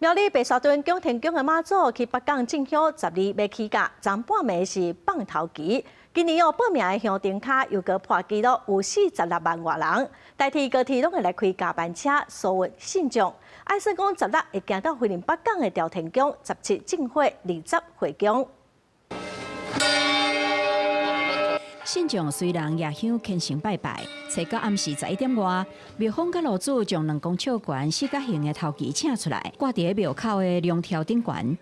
苗栗白沙屯蔣天宮的媽祖去北港進香，12欲起駕，昨半暝是放頭旗。今年哦，報名的香燈跤又閣破紀錄，有46萬外人，台鐵高鐵攏會來開加班車，疏運信眾。按算講16會行到雲林北港的朝天宮，17進火，20回宮。信眾隨人夜香虔誠拜拜，初九暗時11點外，廟方佮爐主將2公尺懸四角形的頭旗請出來，掛佇廟口的龍柱頂懸。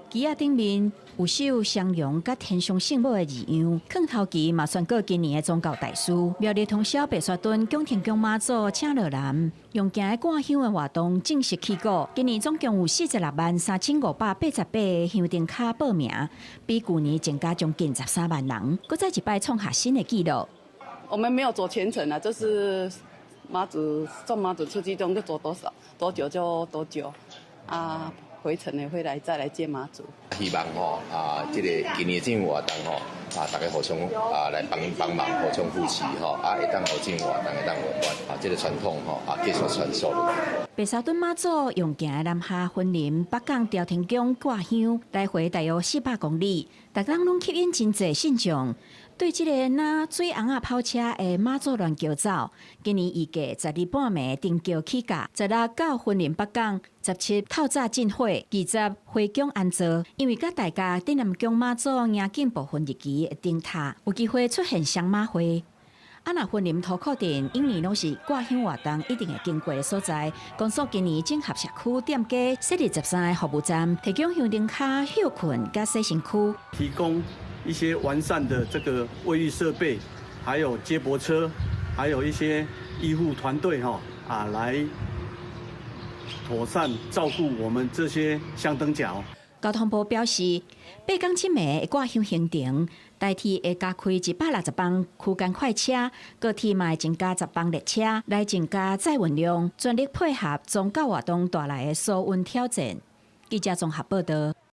旗仔頂面有繡雙龍佮天上聖母的字樣，囥頭旗嘛宣告今年的宗教大事。苗栗通霄白沙屯蔣天宮媽祖請落南，用行的掛香的活動正式起鼓。今年總共有46萬3588個香燈跤報名，比舊年增加將近13萬人，閣再一擺創下新的紀錄。我們沒有走全程啊，就是媽祖送媽祖出去，就走多少多久就多久啊。回程呢會來再來接媽祖。希望吼啊，這個今年這個活動吼啊，大家互相啊來幫幫忙，互相扶持吼啊，會當予這個活動會當圓滿啊，這個傳統吼啊繼續傳承落去。白沙屯媽祖用行的南下雲林北港朝天宮掛香，來回大約400公里，逐工攏吸引真濟信眾。對這個若水尪仔跑車的媽祖鸞轎走，今年預計12半暝登轎起駕，16到雲林北港，17透早進火，20回宮安座。因為佮大家鎮南宮媽祖迎覲部分日期會頂塔，有機會出現雙媽會。啊，若雲林塗褲鎮，往年攏是掛香活動一定會經過的所在。公所今年整合社區店家設立13個服務站，提供香燈跤歇睏佮洗身軀，提供一些完善的這個衛浴設備，還有接駁車，還有一些醫護團隊哈啊，來妥善照顧我們這些香燈腳。交通部表示，八港這暝的掛香行程，台鐵會加開160班區間快車，高鐵嘛會增加10班列車來增加載運量，全力配合宗教活動帶來的疏運挑戰。記者綜合報道。